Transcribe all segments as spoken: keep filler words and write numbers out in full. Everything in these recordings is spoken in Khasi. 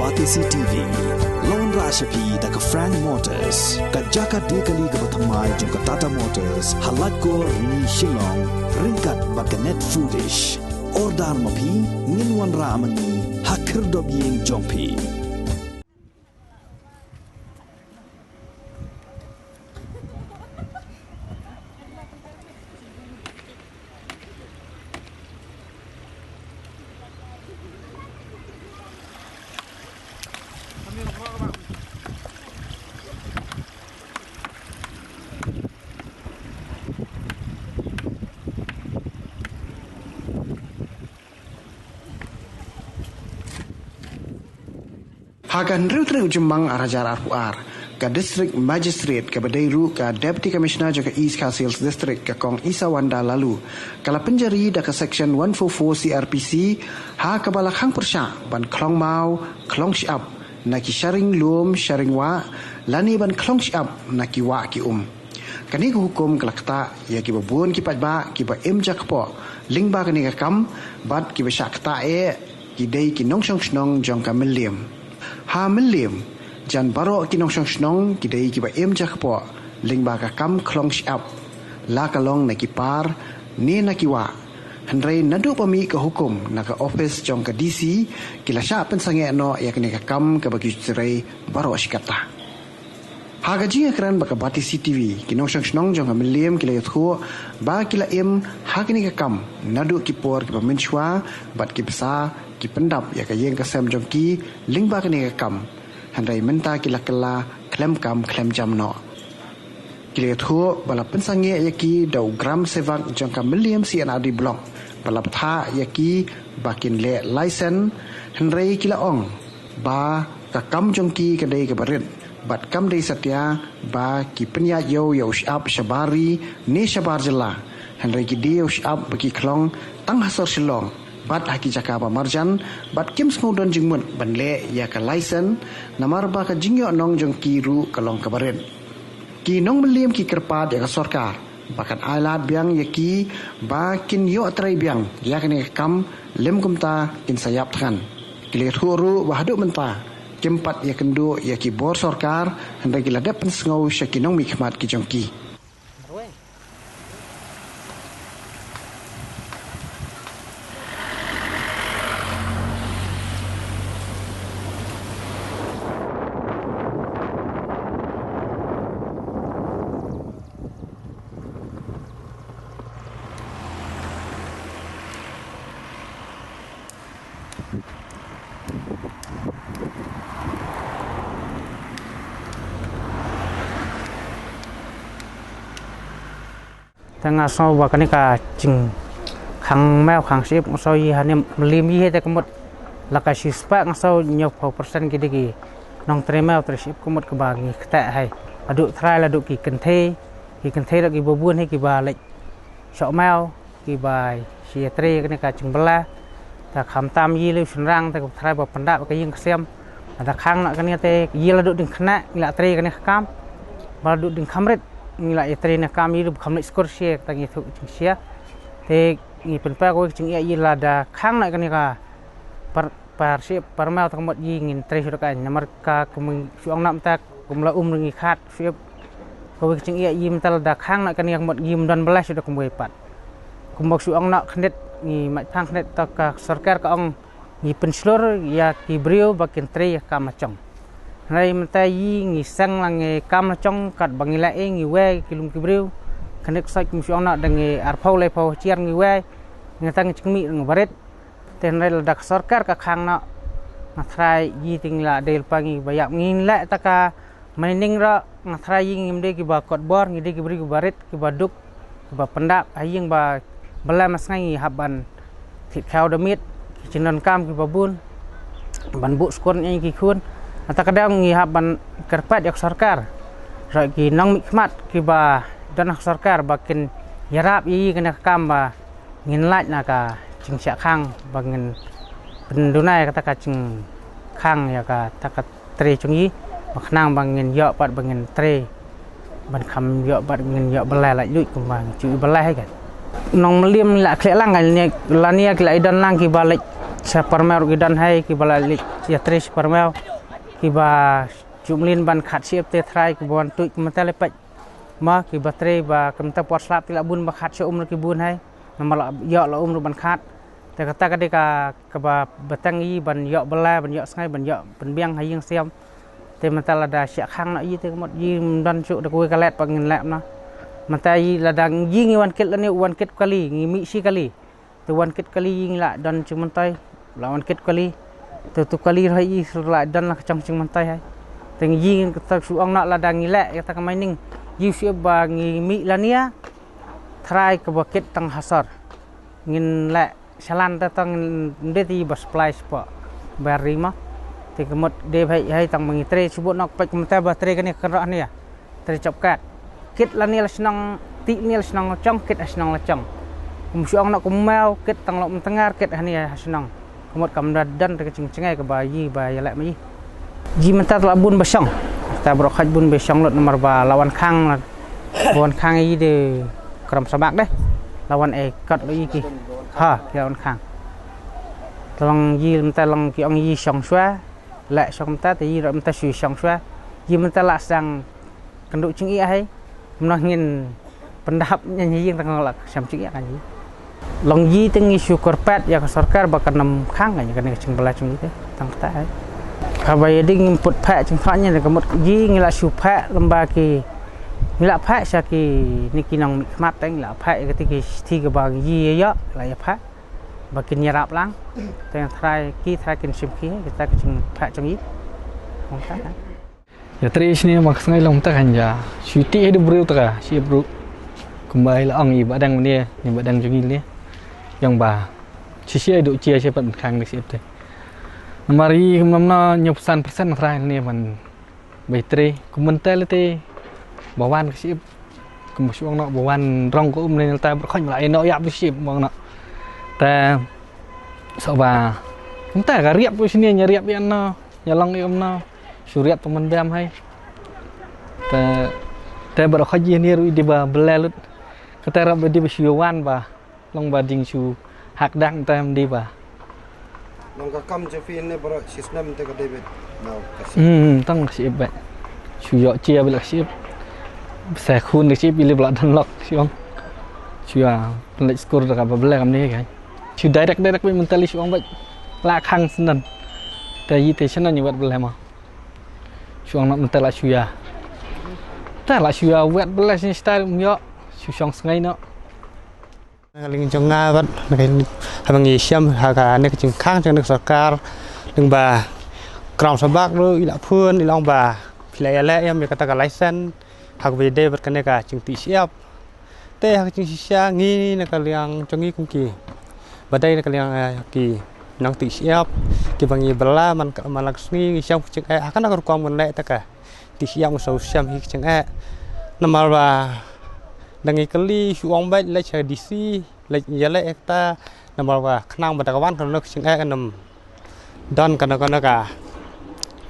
Batesi T V la wanrah sha phi da ka Frank Motors, ka jaka die kali kaba thymmai jong ka Tata Motors, ha Laitkor, Rni, Shillong, ryngkat bad ka Net Foodish. Order ma phi, ngin wanrah ma ngi ha khyrdop ïing jong phi. Ha ka hynriew tarik u Jymmang ar hajar arphew ar, ka District Magistrate kaba dei ruh ka Deputy Commissioner jong ka East Khasi Hills District, ka Kong Isawanda Laloo, ka la pynjari da ka Section one four four C R P C, ha kaba la khang pyrshah ban khlong maw, khlong shyiap na ki sharing lum, sharing wah, lane ban khlong shyiap na ki wah ki um. Kane ka hukum ka la ktah ïa kiba bun ki paidbah kiba im ja kpoh lyngba kane ka kam, bad kiba shah ktah eh ki dei ki nongshong shnong jong ka Mylliem. Ha Mylliem, jan baroh ki nongshong shnong ki dei kiba im ja kpoh lyngba ka kam khlong shyiap, la ka long na ki par ne na ki wah. Hynrei naduh ba mih ka hukum na ka ophis jong ka D C, ki la shah pynsangeh noh ïa kane ka kam kaba ki ju trei baroh shi katta. Ha ka jingïakren bad ka Batesi T V, ki nongshong shnong jong ka Mylliem ki la ïathuh ba ki la im ha kane ka kam naduh ki por kiba mynshuwa, bad ki bsa ki pyndap ïa ka ïing ka sem jong ki lyngba kane ka kam. Hynrei mynta ki la kylla khlem kam khlem jam noh. Ki la ïathuh ba la pynsangeh ïa ki da u Gram Sevak jong ka Mylliem C and R D Block, ba la bthah ïa ki ba kin leh license, hynrei ki la ong ba ka kam jong ki ka dei kaba rit, bad kam dei satia ba ki pynïaid ïew ïa u shyiap shabar ri ne shabar jylla, hynrei ki die ïa u shyiap ba ki khlong tang ha sor Shillong bad ha ki jaka ba marjan, bad kim sngewdon jingmut ban leh ïa ka license, namar ba ka jingïoh nong jong ki ruh ka long kaba rit. Ki nong Mylliem ki kyrpad ïa ka sorkar ba kan ailad biang ïa ki ba kin ïoh trei biang ïa kane ka kam, lym kumta kin sa ïap thngan. Ki la ïathuh ruh ba haduh mynta kim pat ïakynduh ïa ki bor sorkar, hynrei ki la dep pynsngew sha ki nongmihkhmat ki jong ki. Te nga sngew ba kane ka jingkhang maw khang shyiap nga sngew ïa hangne Mylliem ïa te ka mut la ka shispah nga sngew hynñiewphew percent ki dei ki nongtrei maw trei shyiap ka mut kaba ngi ktah hi. Haduh trai la duh ki kynthei, ki kynthei la ki babun hi kiba leit shoh maw, kiba shi ïatrei kane ka jingbylla. Te khamtam ïa lei u shynrang te ka trai ba pyndap ka ïing ka sem. Te khang na kane te ïa la duh ding khynnah ngi la trei kane ka kam. Ba la duh ding khamrit ngi la ïatrei ne kam ïa lei ba kham leit skul shi, te ngi thuh jingshia. Te ngi pynpaw ka wei ka jingïa ïa la da khang na kane ka par par shyiap par maw te ka mut ïa ngin trei shuh da ka namar ka kum shu ong na mynta kum la um ngi khat shyiap. Ka wei ka jingïa ïa mynta la da khang na kane ka mut ïa ym don bylla shuh da kum wei pat. Kumba shu ong na khyndiat ngi mait phang khyndiat te ka sorkar ka ong ngi pynshlur ïa ki briew ba kin trei ïa ka kam la jong. Hynrei mynta ïa ngi seng la ngi kam la jong katba ngi la ïa ngi wei ki lum ki briew. Khyndiat ka sait kum shu ong na da ngi arphew laiphew hajar ngi wei. Ngi tang jingmih ngi barit. Te hynrei lada ka sorkar ka khang noh, nga tharai ïa te ngi la dei lypa ngi ba ïap, ngin leh ta ka mining ruh, nga tharai ïa ngim dei kiba kot bor, ngi dei ki briew kiba rit, kiba duk, kiba pyndap ha ïing ba bylla masngi ngi hap ban thied khaw da miet, ki jingdonkam kiba bun, ban buh skul ïa ki khun. Nangta ka daw ngi hap ban kyrpad ïa ka sorkar, ruh ki nongmihkhmat kiba don ha ka sorkar ba kin ïarap ïa kane ka kam ba ngin lait na ka jingshah khang ba ngin pynduna ïa kata ka jingkhang ïa kata ka trei jong ngi, ba khnang ba ngin ïoh pat ba ngin trei ban kham ïoh pat ngin ïoh bylla lait luid kumba ngi ju bylla hi ka. Nong Mylliem la khleh lang ka ne la ne ki la i don lang kiba leit Sha Parmew ruh ki don hi kiba la leit ïatrei sha Parmew, kiba ju mlien ban khad shyiap te trai kiba wan tuid kumta lei peit. Ma kiba trei ba kumta por slap te la bun ba khad sha um ruh ki bun hi. Namar la ïoh la um ruh ban khad. Te kata ka dei ka kaba bteng ïa i ban ïoh bylla, ban ïoh sngi, ban ïoh pynbiang ha ïing siam. Te mynta lada shah khang noh ïa i te ka mut ïa i ym don shuh da kawei ka let pat ngin leh noh. Mynta ïa i lada ïa i ngi wan kit lane u wan kit kali, ngi mih shi kali. Te wan kit kali ïa i ngi la don jingmyntoi, la wan kit kali. Te tu kali ruh ïa i la don la ka jong jingmyntoi hi. Te ïa i ngi kata shu ong noh lada ngi leh ïa kata ka mining, ïa i shu ba ngi mih lane ïa trai kaba kit tang ha sor. Ngin leh shalan te tang ngin dei te ïa i ba supply spot. Bar ri ma. Te ka mut dei ba hi hi tang ba ngi trei shu buh noh peit kumta ba trei kane ka kynroh ne ïa. Trei chop kat. Kit lane la shnong, tih lane la shnong la jong, kit ha shnong la jong. Kum shu ong noh kum maw, kit tang la Umtyngar, kit hangne ha shnong. Ka mut kam da don te ka jingjngai kaba ïa i ba ïaleh ma ïa i. Ïa i mynta te la bun ba shong. Te baroh khoit bun ba shong lut namar ba la wan khang la. Ba wan khang ïa i de kram sabak de. La wan ei kot lut ïa ki. Ha, ki la wan khang. Te long ïa i mynta long ki ong ïa i shong shuwa. Leh shong mynta te ïa i ruh mynta shu shong shuwa. Ïa i mynta la sdang kynduh jingeh hi. Kumno ngin pyndap ñiang ïing tang la sdang jingeh kan ïa i. Long ïa i te ngi shu kyrpad ïa ka sorkar ba kan ym khang ïa kane ka jingbylla jong i te tang kata hi. Haba ïa dei ngim put phah jingphah ñiang ka mut ïa i ngi la shu phah lem bad ki ngi la phah sha kine ki nongmihkhmat te ngi la phah ïa kata ki shithi kaba ïa i ïa la ïa phah. Ba kin ïarap lang. Te trai ki trai kin shim ki kita ka jingphah jong i. Hong ta. Ïa trei shane ma ka sngi long ta kan ïa. Shu tih hi da briew ta ka, shi briew. Kumba i la ong i ba dang ne, ni ba dang jong i ne. Ïa ba. Shi shi ai du chia shi pat khang da shi te. Namar i kumba na nyo persen persen trai ne ban ba i trei. Kumba te le te ba wan ka shi. Kumba shu ong noh ba wan rong ka um ne ta ba khon la i noh ïa ba shi ba ong noh. Te so ba. Kumta ka riap ba shane ïa riap ïa no. Ïa long ïa um no. Shu riap tang man bam hai. Te te baroh khoit ïa ni ruh i dei ba bele lut. Kata rap ba dei ba shu wan ba long ba ding shu hak dak tam dei ba. Long ka kam jong phi ne baroh shi snem te ka dei ba. Nau ka shi. Hmm, tang ka shi ba. Shu ïoh chia ba la shi. Sa khun ka shi ba le ba la dan lok shi ong. Shu ïa leit skur da ka ba bele kam ne ka. Shu direct direct ba mentally shu ong ba la khang snan. Te ïa te snan ïa wat bele ma. Shu ong na mentally shu ïa. Ta la shu ïa wat bele sni style um ïoh. Shu shong sngai no. Nga ling jong nga bad nga haba ngi shem ha ka ne ka jingkhang jong ne ka sorkar. Ling ba kram sabak ruh i la phun i long ba phi la ïa leh ïa me kata ka license. Ha ka ba ïa dei bad kane ka jingtih shyiap. Te ha ka jingshisha ngi na ka liang jong ngi kum ki ba dei na ka liang, eh, ki nongtih shyiap kiba ngi bylla man ka man la ka sngi ngi shem ka jingeh ha kane ka rukom ngan leh ta ka tih shyiap ngi shu shem hi ka jingeh. Namar ba da ngi kylli shu ong bad leit sha D C leit ïa leh ta namar ba khnang ba da ka wan kano ka jingeh kan ym don kano kano ka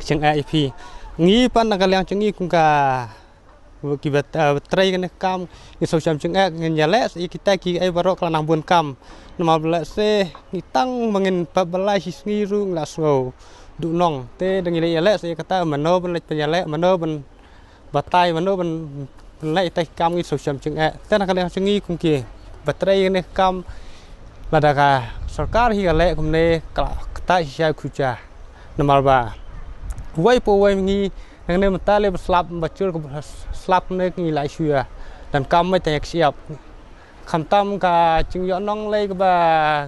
jingeh ïa phi. Ngi pat na ka liang jong ngi kum ka kiba, eh, trei kane ka kam ngi shu shem jingeh ngin ïa leh sa ïa kita ki ei baroh ka la nang bun kam. Namar ba leh se ngi tang ma ngin pat ba lai shi sngi ruh ngi la sngew duh nong te da ngi leh ïa leh sa ïa kata mano ban leh pynïaleh mano ban batai mano ban leh ïa tai kam ngi shu shem jingeh. Te na ka liang jong ngi kum ki ba trei kane ka kam lada ka sorkar hi ka leh kumne ka la kata shisha khuja. Namar ba wei po wei ngi Nangne mynta le ba slap ba chur ka ba slap ne ngi la shu ïa. Dan kam mai ta ïa ka shyiap. Khamtam ka jingïoh nong lei kaba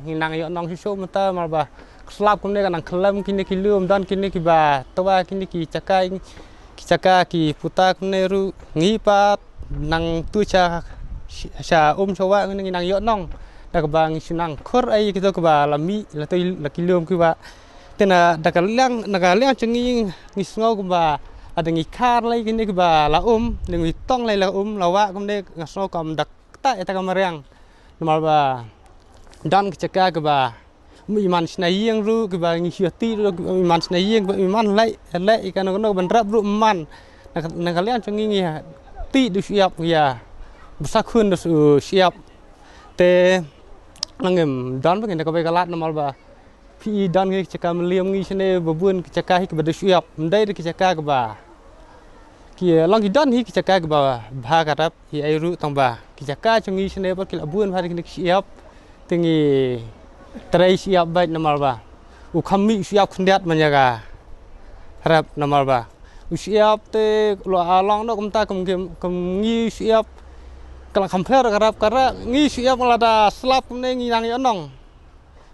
ngi nang ïoh nong shuh shuh mynta mar ba ka slap kumne ka nang khlem kine ki lum dan kine kiba twa kine ki chaka ki chaka ki puta kumne ruh ngi pat nang tu cha cha um cha wa ngi nang ïoh nong. Da kaba ngi shu nang khur ai kito kaba la mih la tu la ki lum kiba Te na da ka liang na ka liang jong ngi ngi sngew kumba ada ngi khar lai kine kiba la um, ngi tong lai la um la wah kumne nga sngew kam da kata ita ka mariang. Namar ba don ki jaka kiba um iman shna ïing ruh kiba ngi shu ti ruh kiba um iman shna ïing kiba um iman lai lai i kano kano ban rap ruh man. Na ka liang jong ngi ngi ti du shu ïap ïa. Bsa khun du shu ïap. Te nangim don ba ngi da ka bai ka lad namar ba Phi i don ngi ki jaka mliem ngi shane ba bun ki jaka hi kiba da shu ïap. Ym dei da ki jaka kiba ki long ki don hi ki jaka kiba bha ka rep hi ei ruh tang ba ki jaka jong ngi shane ba ki la bun bha da kine ki shu ïap. Te ngi trei shu ïap bad namar ba u kham mih shu ïap khyndiat man ïa ka rep namar ba u shu ïap te lo a long no kumta kum kum ngi shu ïap. Ka la kham pher ka rep ka rep ngi shu ïap lada slap kumne ngi nang ïa nong.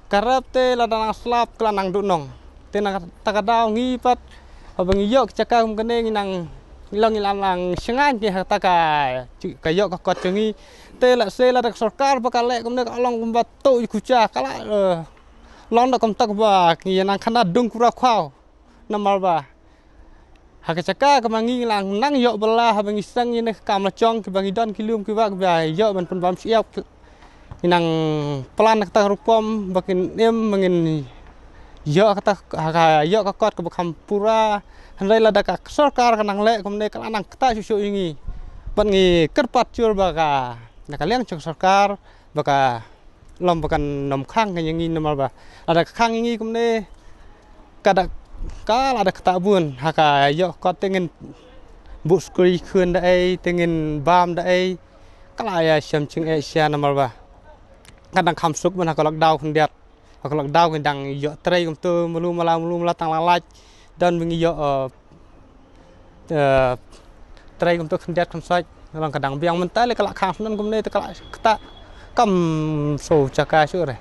Ka rep te lada nang slap ka la nang duh nong. Te na kata ka daw ngi pat haba ngi ïoh ka jaka kum kane ngi nang long ngi la nang shngain ki ha kata ka ka ïoh ka kot jong ngi. Te la se lada ka sorkar ba ka leh kumne ka long kumba to i kucha ka la eh, long da kumta ba ngi nang khana dung kura khwaw. Namar ba ha ka jaka kaba ngi nang nang ïoh bala haba ngi seng ïa ne ka kam la jong kiba ngi don ki lum kiba kiba ïoh ban pynbam shu ïap. Ngi nang plan na kata ka rukom ba kin im ba ngin ïoh kata ha ka ïoh ka kot kaba kham pura. Hynrei lada ka sorkar ka nang leh kumne ka la nang kata shu shu ïa ngi. Bad ngi kyrpad jur ba ka na ka liang jong ka sorkar ba ka lom ba kan nym khang ka ïa ngi namar ba lada ka khang ïa ngi kumne ka da ka lada kata bun ha ka ïoh kot te ngin buh skri khun da ei te ngin bam da ei ka la ïa shem ching eh sha namar ba ka dang kham suk ban ha ka lockdown khyndiat ha ka lockdown ngin dang ïoh trei kumtu malu mala malu mala tang lang lait don ba ngi ïoh eh, eh, trei kumtu khyndiat kham sait long ka dang biang mynta le ka la khang snan kumne te ka la kata kam so jaka shu re.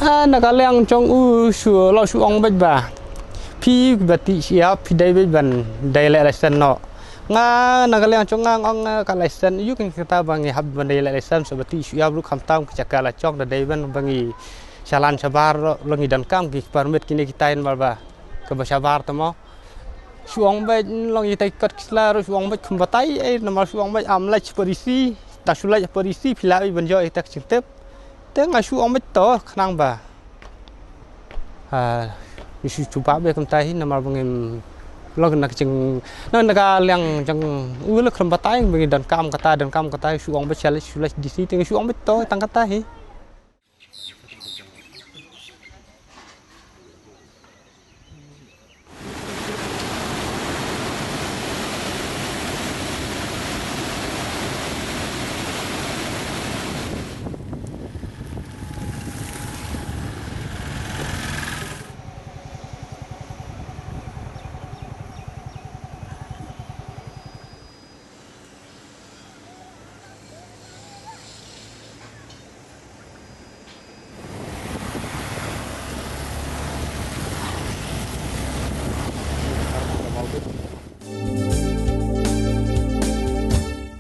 Ah, na ka liang jong u shu lo shu ong bad ba phi ba ti shu ïap phi dei bad ban dei leh license no. Nga na ka liang jong nga ong ka license yu kan kata ba ngi hap ban dei leh license so ba ti shu ïap ruh kham tam ka jaka la jong da dei ban ba ngi shalan shabar lo ngi don kam ki permit kine ki tain mar ba kaba shabar tamo. Shu ong bad long ïa tai kot ki sla ruh shu ong bad khum batai eh namar shu ong bad am lait polisi ta shu lait polisi phi la ban ïoh ïa ta ka jingtip. Te nga shu ong bad to khnang ba ha shu chuba be kumta hi namar ba ngim long na ka jing na na ka liang jong u le khum batai ba ngi don kam kata don kam kata shu ong bad sha lait shu lait D C te nga shu ong bad to tang kata hi.